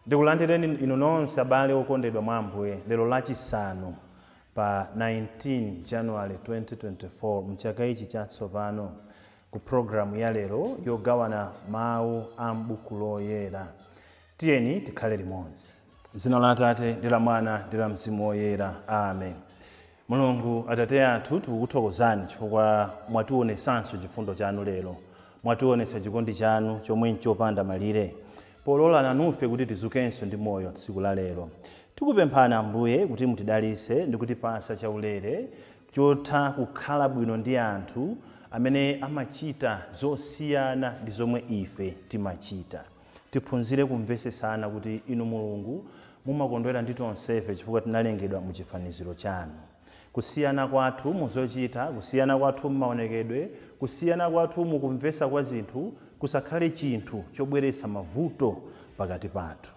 Ndikulandireni inu nonse abale okondedwa mwa Ambuye lero lachisanu pa 19 January 2024 mchaka ichi chatsopano ku programu ya lero yogawana mawu a m'buku loyera. Tiyeni tikhale limodzi. M'dzina la Atate ndi la Mwana ndi la Mzimu Woyera. Amen. Mulungu Atate athu, tikukuthokozani chifukwa mwationetsanso chifundo chanu lero. Mwationetsa chikondi chanu chomwe nchopanda malire, polola nanufe kuti tizukenso ndi moyo tsiku la lero. Tikupemphani Ambuye kuti mutidalitse ndi kutipatsa chaulere chotha kukhala bwino ndi anthu amene amachita zosiyana ndi zomwe ife timachita. Tiphunzire kumvetsetsana kuti Inu Mulungu mumakondwera ndi tonsefe chifukwa tinalengedwa mu chifaniziro chanu. Kusiyana kwathu mu zochita, kusiyana kwathu m'maonekedwe, kusiyana kwathu mu kumvetsa kwa zinthu kusakhale chinthu chobweretsa mavuto pakati pathu.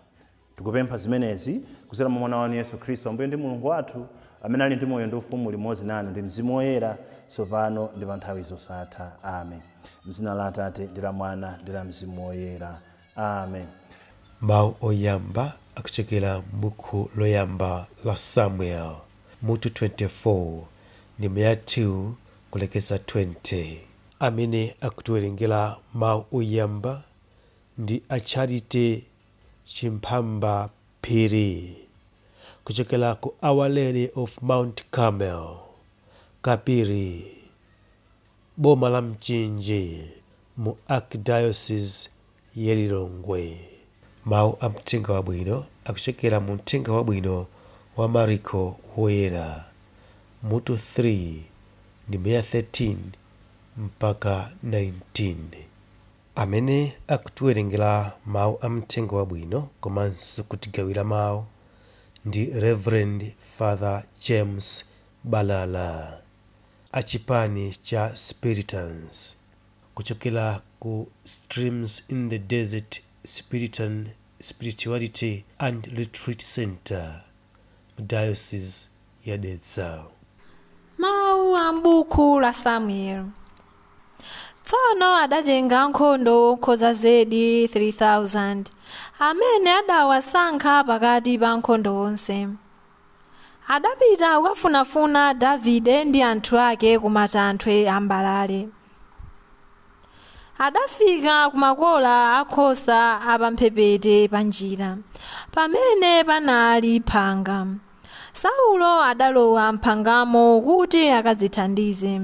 Tikupempha zimenezi kudzera mwa Mwana wanu Yesu Khristu, Ambuye ndi Mulungu wathu, amene ali ndi moyo ndi ufumu limodzi nanu ndi Mzimu Woyera, tsopano ndi pa nthawi zosatha. Amen. M'dzina la Atate ndi la Mwana ndi la Mzimu Woyera. Amen. Mawu oyamba akuchokera m'buku loyamba la Samuel, mutu 24, ndime ya 2 kulekeza 20. Amene akutiwerengera mawu oyamba ndi a Charity Chimphamba Phiri kuchokera ku Our Lady of Mount Carmel, Kapiri, boma la Mchinji mu Archdiocese ya Lilongwe. Mawu a Mthenga Wabwino akuchokera mu Mthenga Wabwino wa Mariko Woyera, mutu 3, ndime ya 13 mpaka 19. Amene akutiwerengera mawu a Mthenga Wabwino komanso kutigawira mawu ndi Rev. Father James Balala a chipani cha Spiritans kuchokera ku Streams in the Desert Spiritan Spirituality and Retreat Centre mu Diocese ya Dedza. Mawu a m'buku la Samueli. Tsono adatenga ankhondo okhoza zedi 3,000, amene adawasankha pakati pa ankhondo onse. Adapita kukafunafuna Davide ndi anthu ake ku matanthwe ambalale. Adafika ku makola a nkhosa a pamphepete pa njira, pamene panali phanga. Saulo adalowa m'phangamo kuti akadzithandize.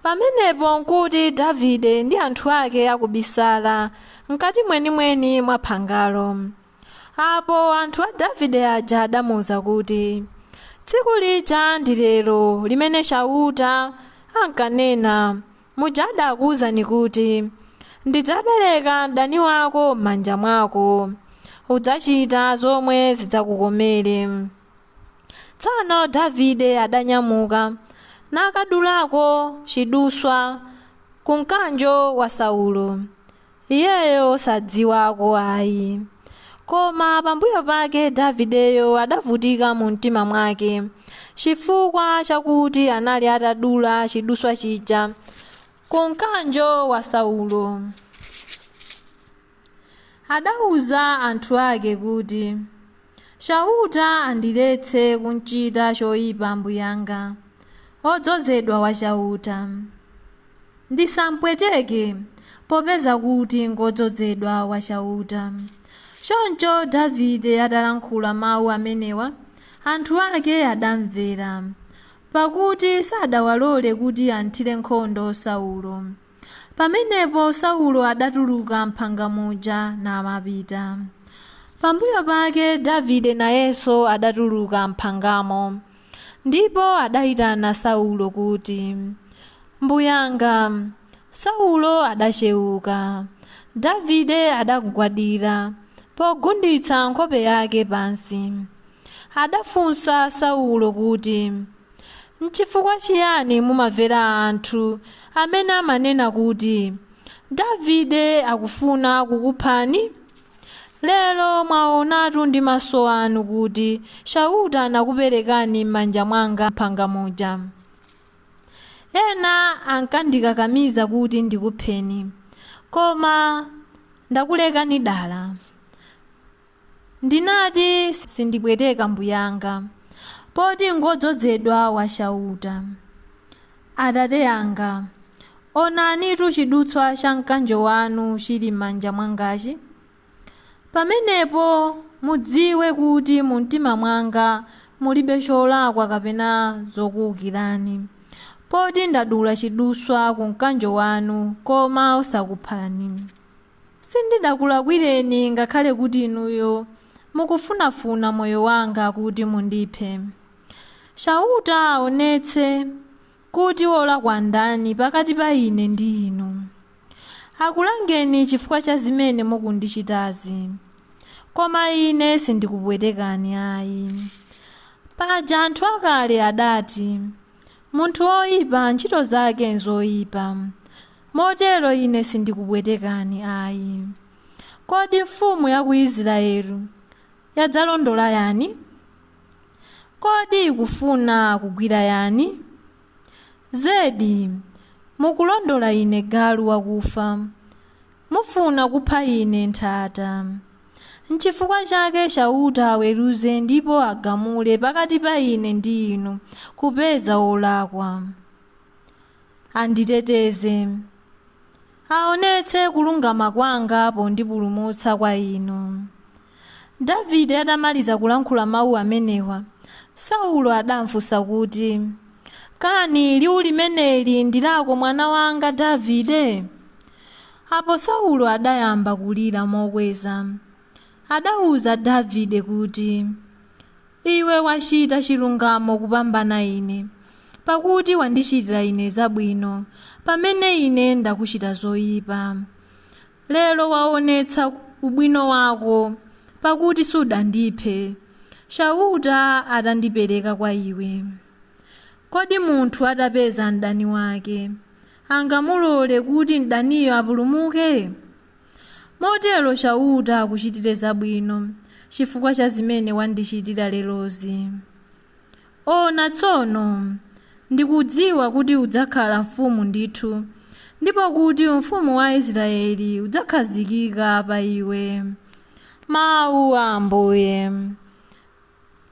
Pamenepo nkuti Davide ndi anthu ake akubisala mkati mwenimweni mwa phangalo. Apo anthu a Davide aja adamuwuza kuti, Tsiku lija ndi lero limene Chauta ankanena, muja adakuwuzani kuti, Ndidzapereka mdani wako m'manja mwako, udzachita zomwe zidzakukomere. Tsono Davide adanyamuka nakadulako chiduswa ku mkanjo wa Saulo, iyeyo sadziwako ayi. Koma pambuyo pake Davideyo adavutika mu mtima mwake, chifukwa chakuti anali atadula chiduswa chija ku mkanjo wa Saulo. Adauza anthu ake kuti, Chauta andiletse kumchita choyipa mbuyanga, odzozedwa wa Chauta. Ndisampweteke, popeza kuti ngodzozedwa wa Chauta. Choncho Davide atalankhula mawu amenewa, anthu ake adamvera, pakuti sadawalole kuti amthire nkhondo Saulo. Pamenepo Saulo adatuluka m'phanga muja namapita. Pambuyo pake Davide nayenso adatuluka m'phangamo, ndipo adayitana Saulo kuti, Mbuyanga. Saulo adachewuka. Davide adamugwadira, pogunditsa nkhope yake pansi. Adafunsa Saulo kuti, N'chifukwa chiyani mumamvera anthu amene amanena kuti, Davide akufuna kukuphani? Lero mwaonatu ndi maso anu kuti Chauta anakuperekani m'manja mwanga m'phanga muja. Ena ankandikakamiza kuti ndikupheni, koma ndakulekani dala. Ndinati sindipweteka mbuyanga, poti ngodzozedwa wa Chauta. Atate anga, onanitu chidutswa cha mkanjo wanu chili m'manja mwangachi. Pamenepo mudziwe kuti mu mtima mwanga mulibe cholakwa kapena zokuwukirani, poti ndadula chidutswa ku mkanjo wanu koma osakuphani. Sindidakulakwireni ngakhale kuti inuyo mukufunafuna moyo wanga kuti mundiphe. Chauta aonetse kuti wolakwa ndani pakati pa ine ndi inu. Akulangeni chifukwa cha zimene mukundichitazi, koma ine sindikupwetekani ayi. Paja anthu akale adati, munthu woyipa ntchito zake nzoyipa, motero ine sindikupwetekani ayi. Kodi mfumu ya ku Israeli yadzalondola yani? Kodi ikufuna kugwira yani? Zedi mukulondola ine galu wakufa, mufuna kupha ine nthata. Nchifukwa chake Chauta aweruze ndipo agamule pakati pa ine ndi inu kupeza wolakwa. Anditeteze, aonetse kulungama kwanga pondipulumutsa kwa inu. Davide atamaliza kulankhula mawu amenewa, Saulo adamfunsa kuti, kani liwu limeneli ndi lako mwana wanga Davide? Apo Saulo adayamba kulira mokweza. Adawuza Davide kuti, iwe wachita chilungamo kupambana ine, pakuti wandichitira ine zabwino pamene ine ndakuchita zoyipa. Lero waonetsa ubwino wako, pakuti sudandiphe, Chauta atandipereka kwa iwe. Kodi munthu atapeza mdani wake, angamulole kuti mdaniyo apulumuke? Motero Chauta akuchitire zabwino chifukwa cha zimene wandichitira lerozi. Ona tsono, ndikudziwa kuti udzakhala mfumu ndithu, ndipo kuti ufumu wa Israeli udzakhazikika pa iwe. Mawu a Ambuye.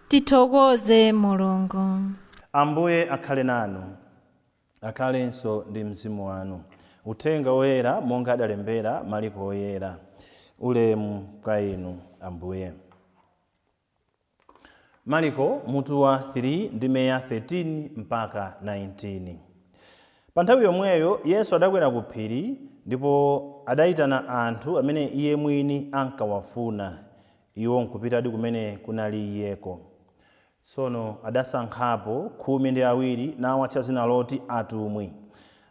Tithokoze Mulungu. Ambuye akhale nanu, akhalenso ndi mzimu wanu. Uthenga woyera monga adalembera Mariko woyera. Ulemu kwa inu Ambuye. Mariko mutu wa 3 ndime ya 13 mpaka 19. Pa nthawi yomweyo Yesu adakwera ku phiri ndipo adayitana anthu amene iye mwini ankawafuna. Iwo nkupitadi kumene kunali iyeko. Tsono adasankhapo 12 nawatcha zina loti atumwi.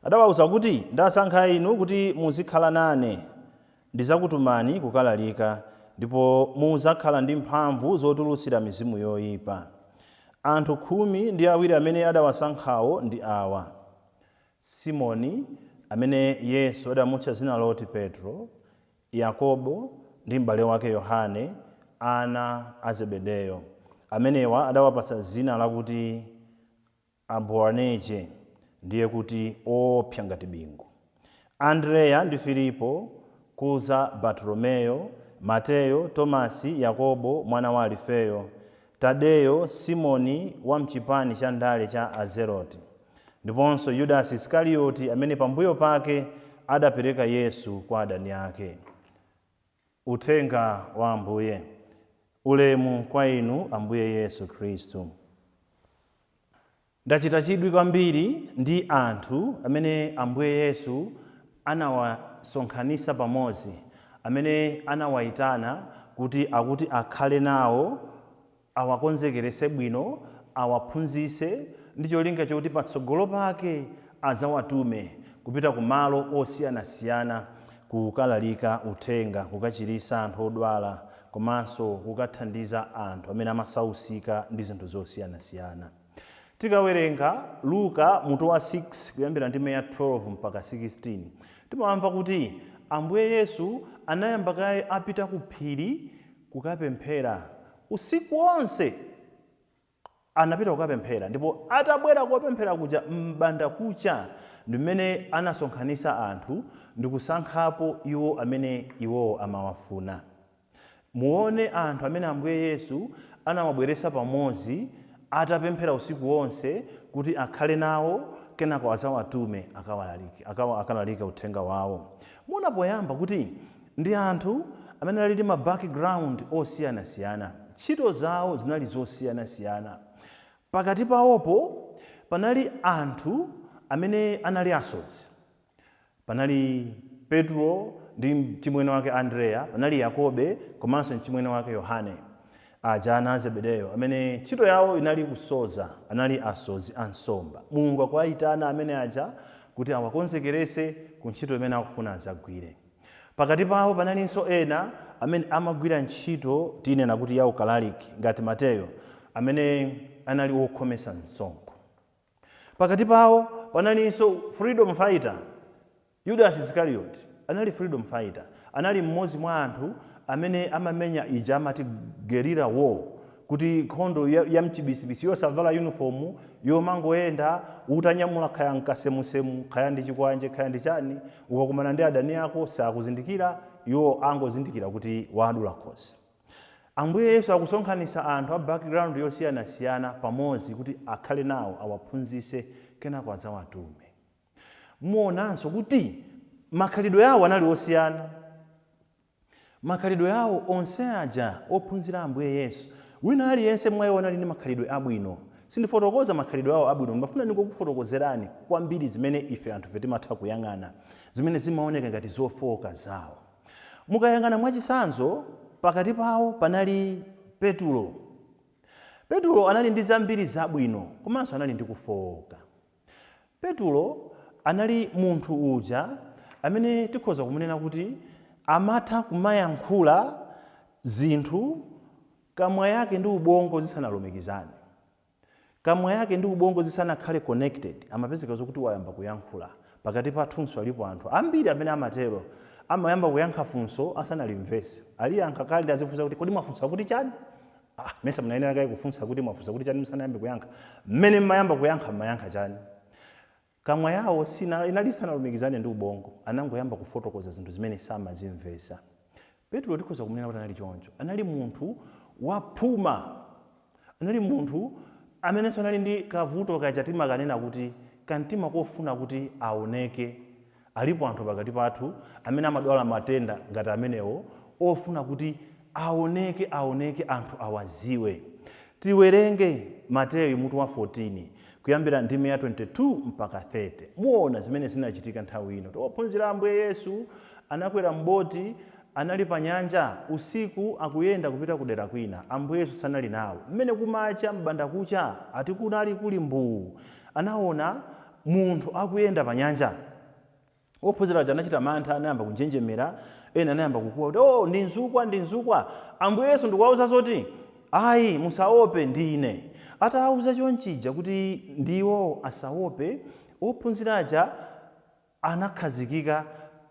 Adawawuza kuti, ndasankha inu kuti muzikhala nane, ndizakutumani kukalalika, ndipo muzakhala ndi mphamvu zotulutsira mizimu yoyipa. Anthu 12 amene adawasankhawo ndi awa: Simoni, amene Yesu adamutcha zina loti Petro, Yakobo ndi m'bale wake Yohane, ana a Zebedeyo. Amenewa adawapatsa zina lakuti Aboanerge, ndiye kuti oopsa ngati bingu. Andreya ndi Filipo, Kuza Bartolomeyo, Mateyo, Tomasi, Yakobo mwana wa Alifeyo, Tadeyo, Simoni wa mchipani cha ndale cha Azeloti, ndiponso Yudasi Isikarioti amene pambuyo pake adapereka Yesu kwa adani ake. Uthenga wa Ambuye. Ulemu kwa inu Ambuye Yesu Khristu. Ndachita chidwi kwambiri ndi anthu amene Ambuye Yesu anawasonkhanitsa pamodzi, amene anawayitana kuti akuti akhale nawo, awakonzekerese bwino, awaphunzitse ndi cholinga chokuti patsogolo pake adzawatume kupita ku malo osiyanasiyana kukalalika uthenga, kukachiritsa anthu odwala, komanso kukathandiza anthu amene amasausika ndi zinthu zosiyanasiyana. Tikawerenga Luka mutu wa 6 kuyambira ndime ya 12 mpaka 16, timamva kuti Ambuye Yesu anayamba kaye apita ku phiri kukapemphera usiku wonse. Anapita kukapemphera, ndipo atabwera kukapemphera kuja, m'banda kucha ndimene anasonkhanitsa anthu ndikusankhapo iwo amene iwowo amawafuna. Muone anthu amene Ambuye Yesu anawabweretsa pamodzi atapemphera usiku wonse kuti akhale nawo, kenako azawatume akalalike uthenga wawo. Muona poyamba kuti ndi anthu amene ali ndi ma background osiyanasiyana, ntchito zawo zinali zosiyanasiyana. Pakati pawopo panali anthu amene anali asodzi. Panali Petro ndi mchimwene wake Andreya, panali Yakobe komanso mchimwene wake Yohane, aja ana a Zebedeyo, amene ntchito yawo inali kusoza, anali asodzi a nsomba. Mulungu akuwayitana amene aja kuti awakonzekerese ku ntchito imene akufuna azagwire. Pakati pawo panalinso ena amene amagwira ntchito, tinena kuti ya ukalaliki, ngati Mateyo amene anali wokhomesa msonkho. Pakati pawo panalinso freedom fighter Judas Iscariot. Anali freedom fighter, anali mmodzi mwa anthu amene amamenya ija amati guerrilla war, kuti nkhondo ya mchibisibisi, yosavala uniform, yomangoyenda utanyamula khaya mkasemusemu, khaya ndi chikwanje, khaya ndi chani, ukakumana ndi adani ako sakuzindikira, iwo angozindikira kuti wadula khosi. Ambuye Yesu akusonkhanitsa anthu a background yosiyanasiyana pamodzi kuti akhale nawo, awaphunzitse, kenako adzawatume. Muonanso kuti makhalidwe awo anali osiyana. Makhalidwe awo onse aja ophunzira Ambuye Yesu, wina aliyense mwa iwo anali ndi makhalidwe abwino. Sindifotokoza makhalidwe awo abwino, ndimafuna ndingokufotokozerani kwambiri zimene ife anthufe timatha kuyang'ana, zimene zimaoneka ngati zofowoka zawo. Mukayang'ana mwachitsanzo, pakati pawo panali Petulo. Petulo anali ndi zambiri zabwino, komanso anali ndi kufowoka. Petulo anali munthu uja amene tikhoza kumunena kuti amatha kumayankhula zinthu kamwa yake ndi ubongo zisanalumikizane, kamwa yake ndi ubongo zisanakhale connected, amapezeka zokuti wayamba kuyankhula. Pakati pathunso alipo anthu ambiri amene amatero, amayamba kuyankha funso asanalimvese, aliyankha kale ndi azifunsa kuti, "Kodi mwafunsa kuti chani?" Ah, mesa munayenera kaye kufunsa kuti mwafunsa kuti chani musanayambe kuyankha? Mmene mmayamba kuyankha, mmayankha chani? Kamwa yawo sina inali sanalumikizane ndi ubongo, anangoyamba kufotokoza zinthu zimene samazimvesa. Petro tikhoza kumunena kuti anali choncho. Anali munthu waphuma, anali munthu amenenso anali ndi kavuto kaja timakanena kuti kamtima kofuna kuti aoneke. Alipo anthu pakati pathu amene amadwala matenda ngati amenewo, ofuna kuti aoneke, aoneke, anthu awaziwe. Tiwerenge Mateyu mutu wa 14 kuyambira ndime ya 22 mpaka 30. Muona zimene zinachitika nthawi ino. Ophunzira Ambuye Yesu anakwera mboti, anali pa nyanja usiku akuyenda kupita kudera kwina. Ambuye Yesu sanali nawo. Mmene kumacha, m'banda kucha, ati kunali kuli mbuu, anaona munthu akuyenda pa nyanja. Ophunzira aja anachita mantha, anayamba kunjenjemera, ena anayamba kukuwa kuti, "Oh, ndi mzukwa, ndi mzukwa!" Ambuye Yesu ndikuwauza zoti, "Ayi, musaope, ndine." Atawauza chonchija kuti ndiwo asaope, ophunzira aja anakhazikika.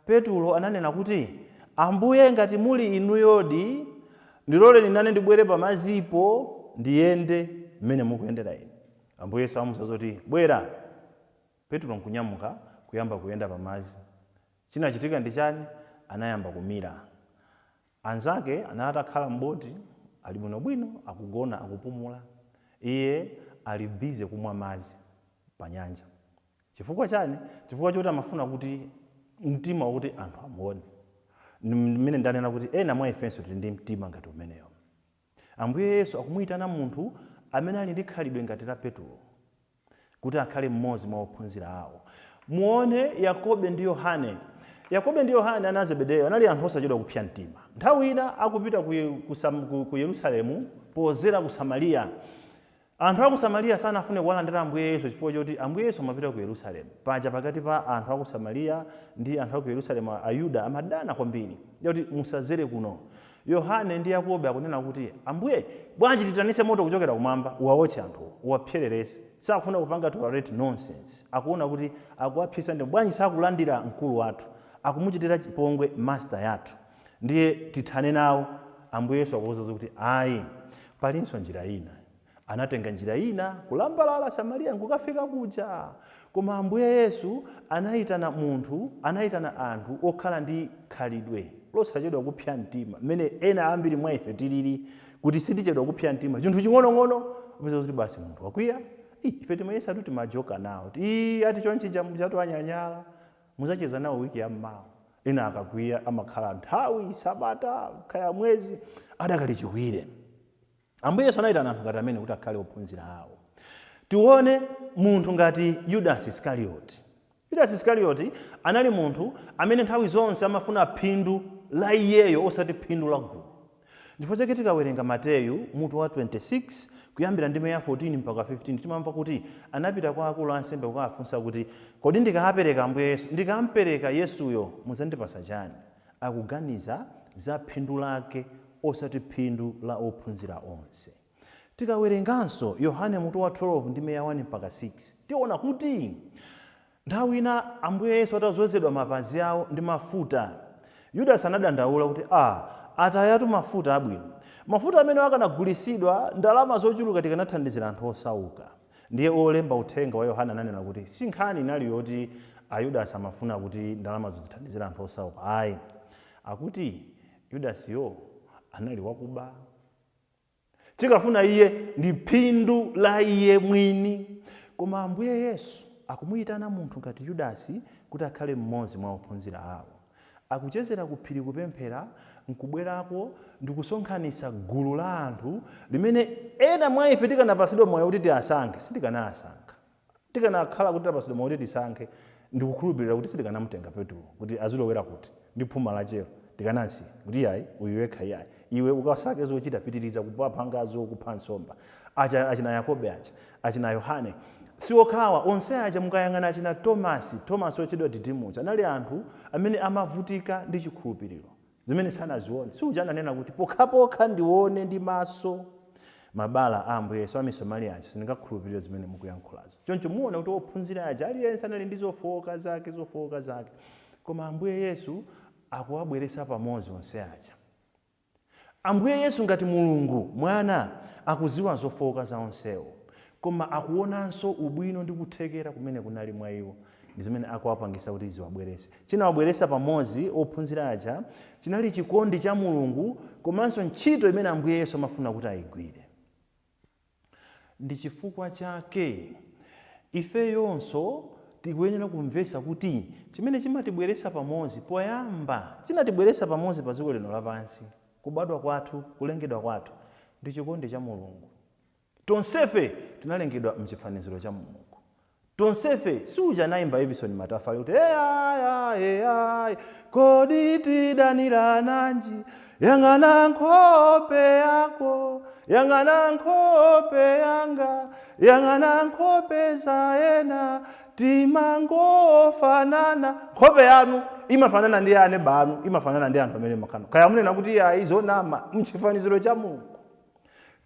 Petulo ananena kuti, "Ambuye, ngati muli inuyodi, ndiloleni nane ndibwere pamazipo, ndiyende mmene mukuyendera inu." Ambuye Yesu amuuza zoti, "Bwera." Petulo nkunyamuka kuyamba kuyenda pamadzi. Chinachitika ndi chani? Anayamba kumira. Anzake anali atakhala m'boti, ali bwinobwino, akugona, akupumula. Iye ali busy kumwa madzi pa nyanja. Chifukwa chani? Chifukwa choti amafuna kuti mtima wakuti anthu amuone. Mmene ndanena kuti ena mwa ifenso tili ndi mtima ngati umeneyo. Ambuye Yesu akumuyitana munthu amene ali ndi khalidwe ngati la Petulo kuti akhale mmodzi mwa ophunzira awo. Muone Yakobe ndi Yohane. Yakobe ndi Yohane, ana a Zebedeyo, anali anthu osachedwa kupsa mtima. Nthawi ina akupita ku Yerusalemu pozera ku Samariya, anthu a ku Samariya sanafune kuwalandira Ambuye Yesu chifukwa choti Ambuye Yesu amapita ku Yerusalemu. Paja pakati pa anthu a ku Samariya ndi anthu a ku Yerusalemu, Ayuda amadana kwambiri, kuti musazere kuno. Yohane ndi Yakobe akunena kuti, "Ambuye, bwanji titanise moto kuchokera kumwamba uwawotche anthuwo, uwapsererese?" Sakufuna kupanga tolerate nonsense, akuona kuti akuwapsesa ndi bwanji sakulandira mkulu wathu. Akumuchitira chipongwe master yathu, ndiye tithane nawo. Ambuye Yesu akuwuza kuti ayi, palinso njira ina. Anatenga njira ina kulambalala Samariya nkukafika kuja. Koma Ambuye Yesu anayitana munthu, anayitana anthu okhala ndi khalidwe losachedwa kupsa mtima, mmene ena ambiri mwa ife tilili, kuti sitichedwa kupsa mtima. Chinthu ching'onong'ono upeza kuti basi munthu wakwiya. Ife timayesa tu, timajoka nawo, ii, ati chonchi chatu anyanyala, muzacheza nawo wiki yammawa. Ena akakwiya amakhala nthawi, sabata, kaya mwezi, adakali chikwire. Ambuye Yesu anayitana anthu ngati amene kuti akhale ophunzira awo. Tione munthu ngati Yudas Iskarioti. Yudas Iskarioti anali munthu amene nthawi zonse amafuna phindu la iyeyo, osati phindu la gulu. Chifukwa chake tikawerenga Mateyu mutu wa 26 kuyambira ndime ya 14 mpaka 15, timamva kuti anapita kwa akulu ansembe kukawafunsa kuti, kodi ndikapereka Ambuye Yesu, ndikampereka Yesuyo, muzandipasa chani? Akuganiza za phindu lake, osati phindu la ophunzira onse. Tikawerenganso Yohane mutu wa 12 ndime ya 1 mpaka 6, tiona kuti nthawi ina Ambuye Yesu atazozedwa mapazi awo ndi mafuta, Yudasi anadandaula kuti, a atayatu mafuta abwino, mafuta amene akanagulisidwa ndalama zochuluka tikanathandizira anthu osauka. Ndiye olemba uthenga wa Yohane ananena kuti si nkhani inali yoti Ayudasi amafuna kuti ndalamazo zithandizire anthu osauka, ayi. Akuti Yudasiyo anali wakuba, chikafuna iye ndi phindu la iye mwini. Koma Ambuye Yesu akumuyitana munthu ngati Yudasi kuti akhale mmodzi mwa ophunzira awo. Akuchezera ku phiri kupemphera, nkubwerako ndikusonkhanitsa gulu la anthu limene ena mwa ife tikanapasidwa moyo kuti tiasankhe, sitikanasankha. Tikanakhala kuti tapasidwa moyo kuti tisankhe, ndikukhulupirira kuti sitikanamutenga Petro kuti azilowera kuti ndi phuma lachero. Tikanansiya kuti iyayi, uyu yekha iyayi, iwe ukasake zochita, pitiriza kuphangazo, kupha nsomba. Acha achina Yakobe, acha achina Yohane, si okhawa onse aja. Mukayang'ana achina Tomasi, Tomasi ochedwa Didimuja, anali anthu amene amavutika ndi chikhulupiriro zimene sanazione. Siuja ananena kuti, pokhapokha ndione ndi maso mabala a Ambuye Yesu amisomali aja, sindingakhulupirire zimene mukuyankhulazo. Choncho muona kuti ophunzira aja aliyense anali ndi zofowoka zake, zofowoka zake, koma Ambuye Yesu akuwabweresa pamodzi onse aja. Ambuye Yesu ngati Mulungu Mwana akuziwa zofowoka za onsewo, koma akuonanso ubwino ndi kuthekera kumene kunali mwa iwo, ndi zimene akuwapangisa kuti ziwabwerese. Chinawabweresa pamodzi ophunzira aja chinali chikondi cha Mulungu komanso ntchito imene Ambuye Yesu amafuna kuti ayigwire. Ndi chifukwa chake ifeyonso tikuyenera kumvetsa kuti chimene chimatibweretsa pamodzi poyamba, chinatibweretsa pamodzi pa dziko lino lapansi, kubadwa kwathu, kulengedwa kwathu, ndi chikondi cha Mulungu. Tonsefe tinalengedwa mchifaniziro cha Mulungu, tonsefe. Siuja anayimba Evison Matafale kuti, eyaya eyaya, kodi tidanirananji? Yang'ana nkhope yako, yang'ana nkhope yanga, yang'ana nkhope za ena, timangofanana. Nkhope yanu imafanana ndi ane banu, imafanana ndi anthu amene makhano kaya munena kuti ayi, zonama. Mchifaniziro cha Mulungu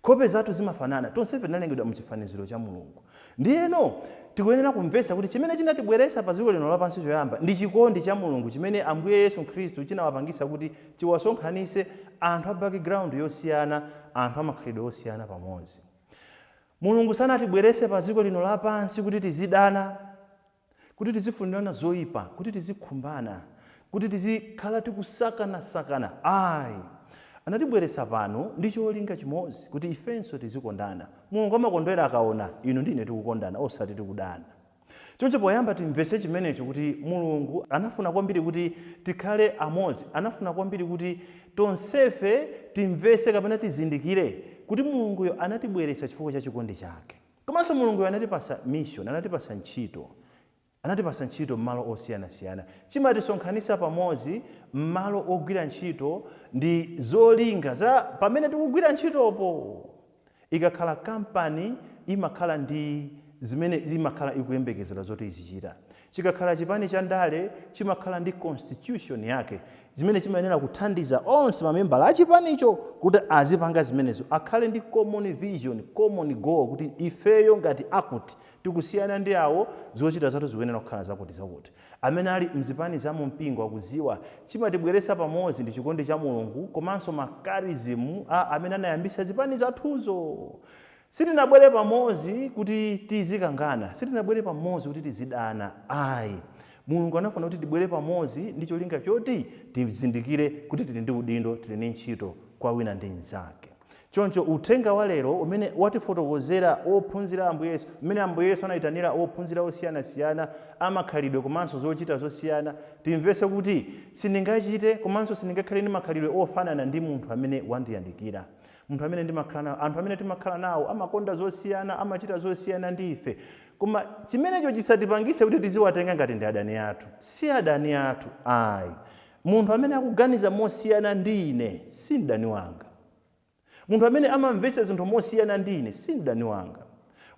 nkhope zathu zimafanana. Tonsefe tinalengedwa mchifaniziro cha Mulungu. Ndiyeno tikuyenera kumvetsa kuti chimene chinatibweretsa pa dziko lino lapansi choyamba ndi chikondi cha Mulungu, chimene Ambuye Yesu Khristu chinawapangisa kuti chiwasonkhanitse anthu a background yosiyana, anthu amakhalidwe osiyana pamodzi. Mulungu sanatibweretse pa dziko lino lapansi kuti tizidana, kuti tizifunirana zoyipa, kuti tizikhumbana, kuti tizikhala tikusakanasakana, ayi. Anatibweretsa pano ndi cholinga chimodzi, kuti ifenso tizikondana. Mulungu amakondwera akaona inu ndi ine tikukondana, osati tikudana. Choncho poyamba timvetse chimenecho, kuti Mulungu anafuna kwambiri kuti tikhale amodzi. Anafuna kwambiri kuti tonsefe timvetse kapena tizindikire kuti Mulunguyo anatibweretsa chifukwa cha chikondi chake. Komanso Mulunguyo anatipasa mission, anatipasa ntchito, anatipasa ntchito m'malo osiyanasiyana. Chimatisonkhanitsa pamodzi m'malo ogwira ntchito ndi zolinga za pamene tikugwira ntchitopo. Ikakhala kampani, imakhala ndi zimene imakhala ikuyembekezera zoti izichita. Chikakhala chipani cha ndale, chimakhala ndi constitution yake zimene chimayenera kuthandiza onse mamembala a chipanicho kuti azipanga zimenezo, akhale ndi common vision, common goal, kuti ifeyo ngati akuti tikusiyana ndi awo, zochita zathu zikuyenera kukhala zakuti zakuti. Amene ali mzipani za mumpingo akuziwa, chimatibweretsa pamodzi ndi chikondi cha Mulungu komanso ma charism a amene anayambisa zipani zathuzo. Sitinabwere pamodzi kuti tizikangana, sitinabwere pamodzi kuti tizidana, ayi. Mulungu anafuna kuti tibwere pamodzi ndi cholinga choti tizindikire kuti tili ndi udindo, tili ndi ntchito kwa wina ndi mnzake. Choncho uthenga wa lero umene watifotokozera ophunzira Ambuye Yesu, mmene Ambuye Yesu anayitanira ophunzira osiyanasiyana, amakhalidwe komanso zochita zosiyana, timvese kuti sindingachite komanso sindingakhale ndi makhalidwe ofanana ndi munthu amene wandiyandikira, munthu amene ndimakhala nawo. Anthu amene timakhala nawo amakonda zosiyana, amachita zosiyana ndi ife, koma chimenecho chisatipangise kuti tiziwatenga ngati ndi adani athu. Si adani athu, ayi. Munthu amene akuganiza mosiyana ndi ine si mdani wanga. Munthu amene amamvetsa zinthu mosiyana ndi ine si mdani wanga.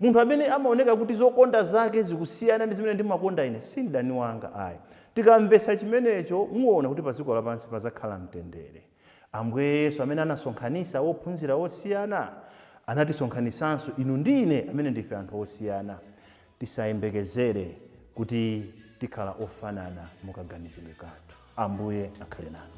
Munthu amene amaoneka kuti zokonda zake zikusiyana ndi zimene ndimakonda ine si mdani wanga, ayi. Tikamvetsa chimenecho, muona kuti pa dziko lapansi pazakhala mtendere. Ambuye Yesu amene anasonkhanitsa ophunzira osiyana, anatisonkhanitsanso inu ndi ine amene ndife anthu osiyana. Tisayembekezere kuti tikhala ofanana mukaganizidwe kathu. Ambuye akhale nanu.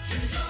Thank you.